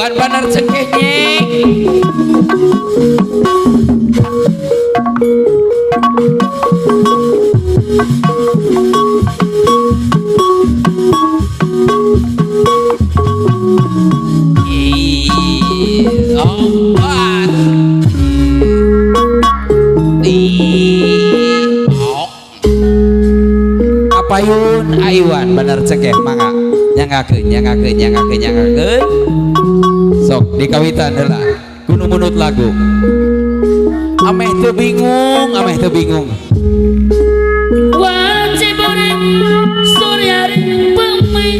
Aiwan bener cengkehnya. Empat, apayun Aiwan bener cengkeh mangga nyangakeun nyangakeun nyangakeun nyangakeun sok dikawitan heula kudu munut lagu ameh teu bingung ameh teu bingung wajib surya bumi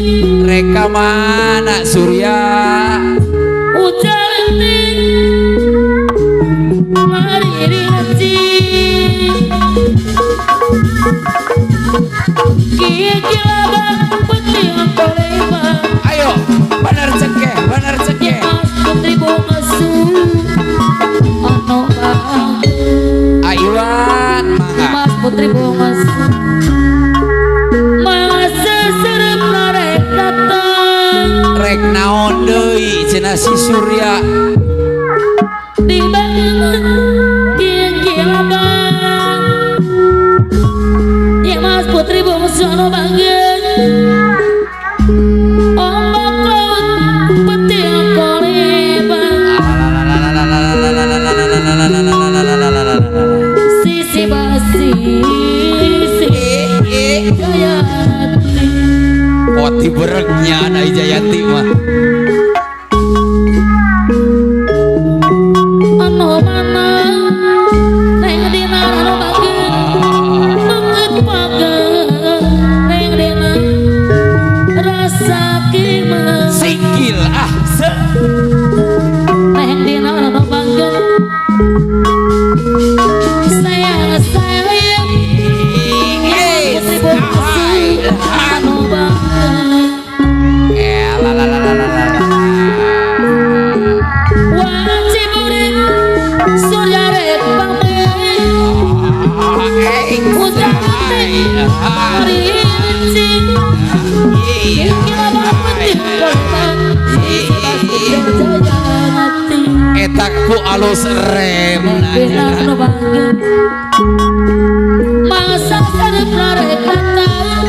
reka mana surya ayo bener cengkeh bener cengkeh Aiwan mangga Mas Putri Bungas Mas seserep rek datang rek naon deui cenah si Surya di bangun kikilaban ya Mas Putri Bungas anu bangun ombak laut peting kolebang sisi basi Jayanti poti bereknya anak Jayanti mah anu mana neng dina anu bageun banget bageun neng dina rasa kieu singkil ah se neng dina anu bageun sayang sayang Putri Bungsu anu bageun wajib urip surya rek pamit hujan rinci eta ku alus rem masa sarep rek datang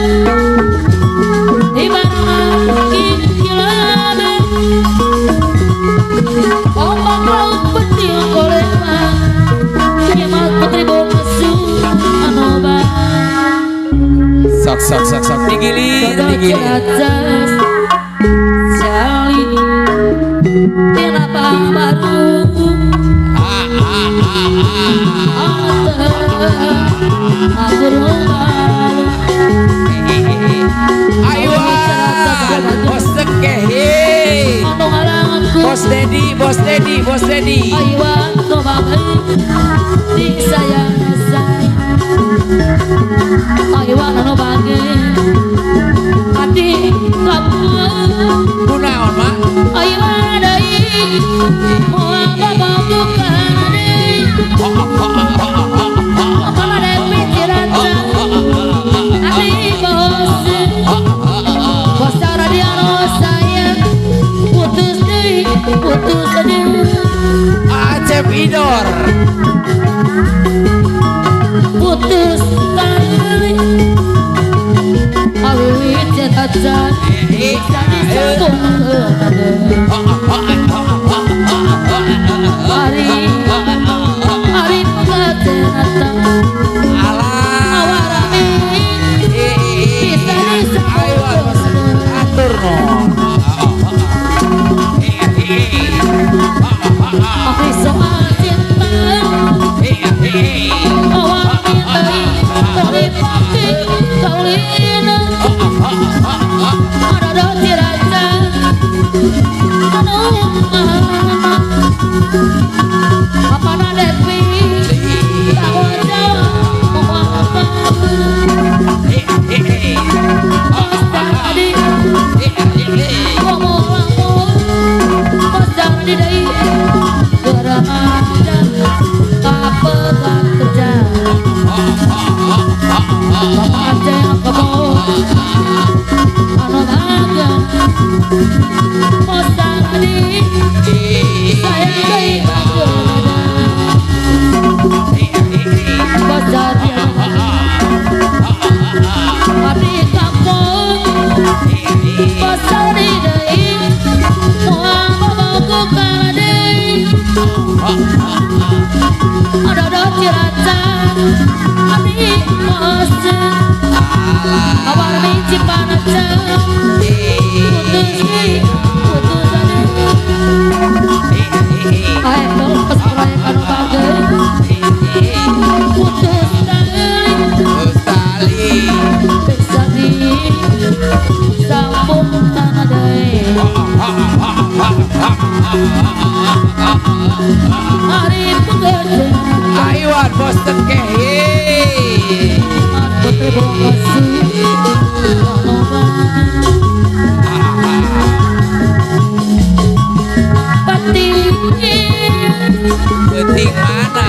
di barang ombak laut petil kolema kiamat putri bungsu anu sok sok sok sok digilir digilir jali dina baru Aiwan bos cengkeh bos Dedi bos Dedi bos Dedi Aiwan no bageun di sayang sayang Aiwan no bageun hati kamu kunaon mak Aiwan deui moal bababukan deui mana pikiran hati bos bos radiano sayang putus deui putus deui Acep Idor putus tali awewe cinta jadi sambung hari hari pengajian awarami bisa disambung atur no aku soal cinta awal mintai kau kau lina ada roti raja anu Aiwan bos tekeh. Penting mana?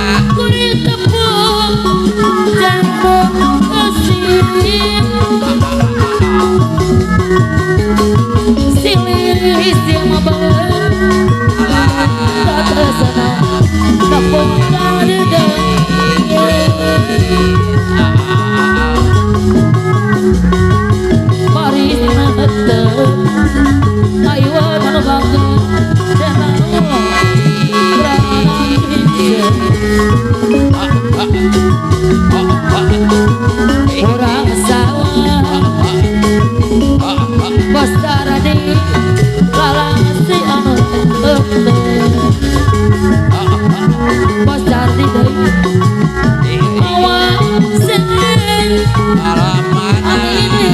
Orang sawah bostarani lalasi anu bostarani deui awasin alamana ai ai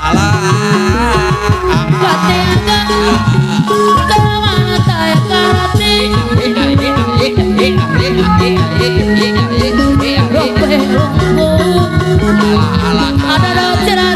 Alah. Ala ala.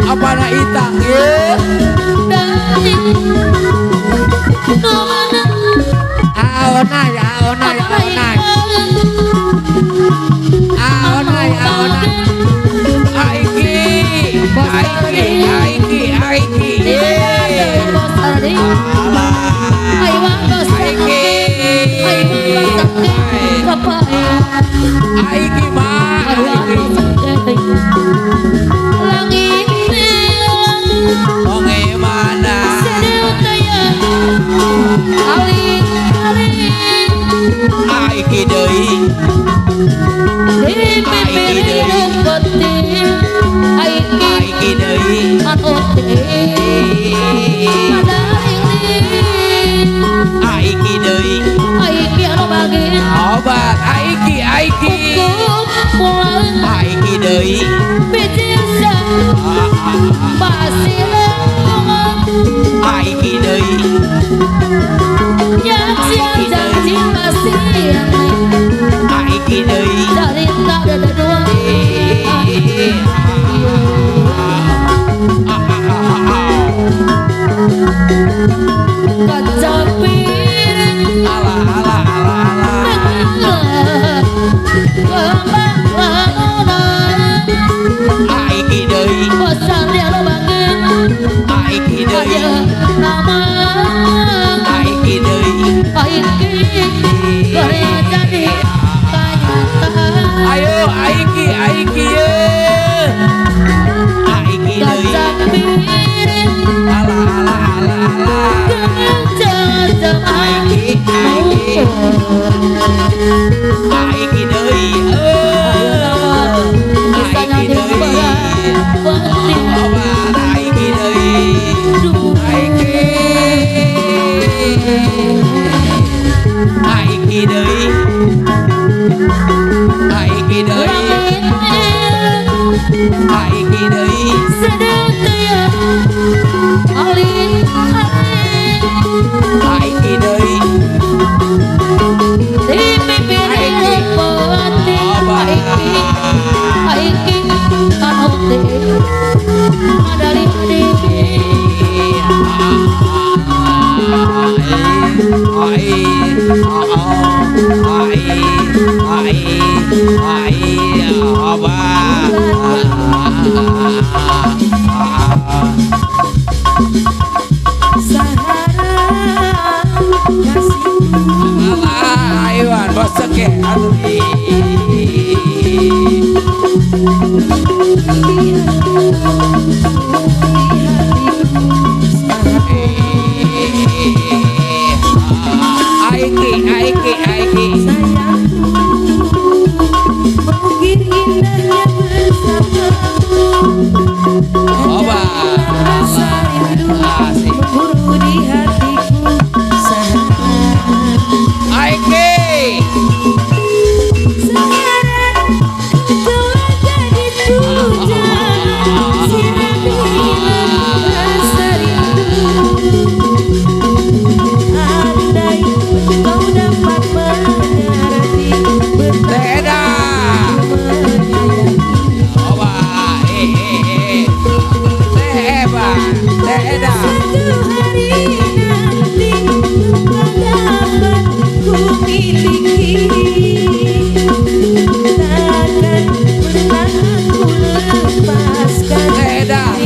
Apa itang ye? Aonai aonai aonai. Aonai aonai. Aiki aiki aiki aiki. Aiki ma aiki. Aiki deui aiki deui aiki deui aiki deui obat aiki aiki aiki deui aiki deui aiki deui. Ala ala ala ala. Aiki deui aiki deui aiki deui. Ayo aiki aiki ye. Aiki deui. Ala ala ala ala. Aiki aiki aiki deui. Aiki deui. Obat aiki deui. Aiki aiki deui. Aiki deui. Aiki deui. Aiki deui. Aiki aiki aiki. Mungkin indahnya bersamamu. Oba. Rasa rindu memburu di hatiku. Aiki. Sekarang kau gadis pujaan, siramilah rasa rindu. Andai kau dapat mengerti betapa Oba. Teh Eda. Satu hari nanti kau dapat ku miliki, takkan pernah ku lepaskan. Teh Eda.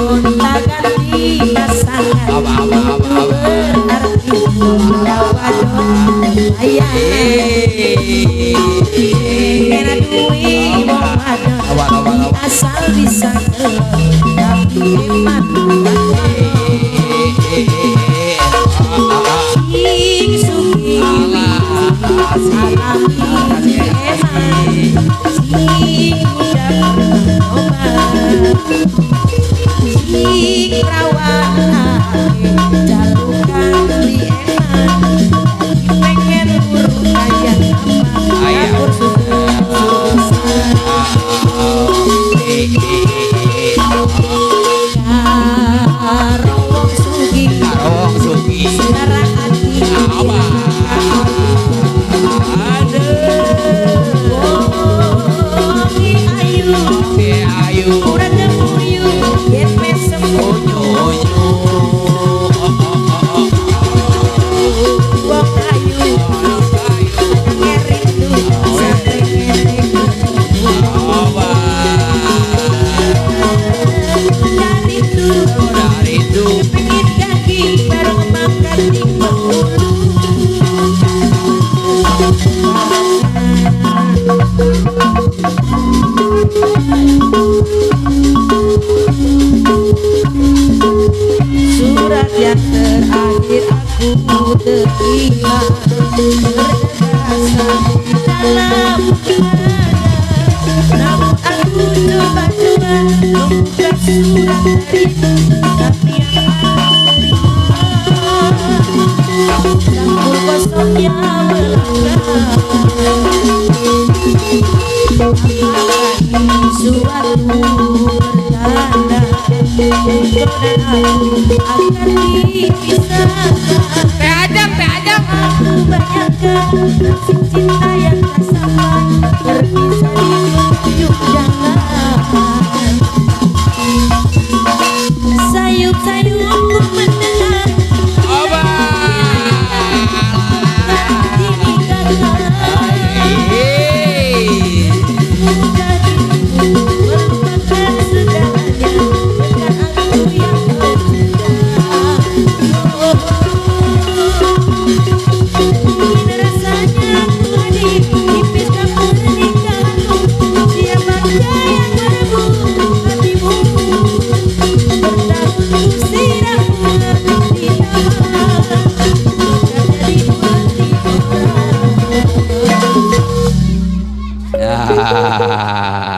Gonta-ganti pasangan Apa apa apa apa. berarti wadon layanan. Era duwe wong wadon Apa apa apa. asal bisa ngelok tapi eman sing sugih alami eman sing muda tobat sing rawan jalukan beli eman pengen turu kaya apa Ayah. dapur susah karo wong sugih Karo wong sugih. secara ati Apa? Aduh. wong ayu Ayu. kurang gemuyu yen mesem Onyo onyo. Oh, oh, oh, oh. wong ayu ngerindu sampe ngene Apa? dari itu Dari itu. pengin kaki bareng makan di penghulu. Surat yang terakhir aku terima berasa dalam dada. Namun aku coba-coba membuka surat darimu, tapi yang aku terima sampul kosong yang melangkah. Apakah ini suatu pertanda engkau dan aku akan dipisahkan? Teh Ajeng, Teh Ajeng. Aku bayangkan nasib cinta yang tak sama berpisah di ujung jalan. Sayup-sayup ku mendengar Apa? dinikahkan. Yeay. Mudah dirimu melupakan segalanya dengan aku yang kau cinta. Oh, ingin rasanya aku hadir di pesta pernikahanmu. Siapakah yang merebut hatimu? Bertahun ku siram bunga di taman, bukan jadi mati orang. Ah.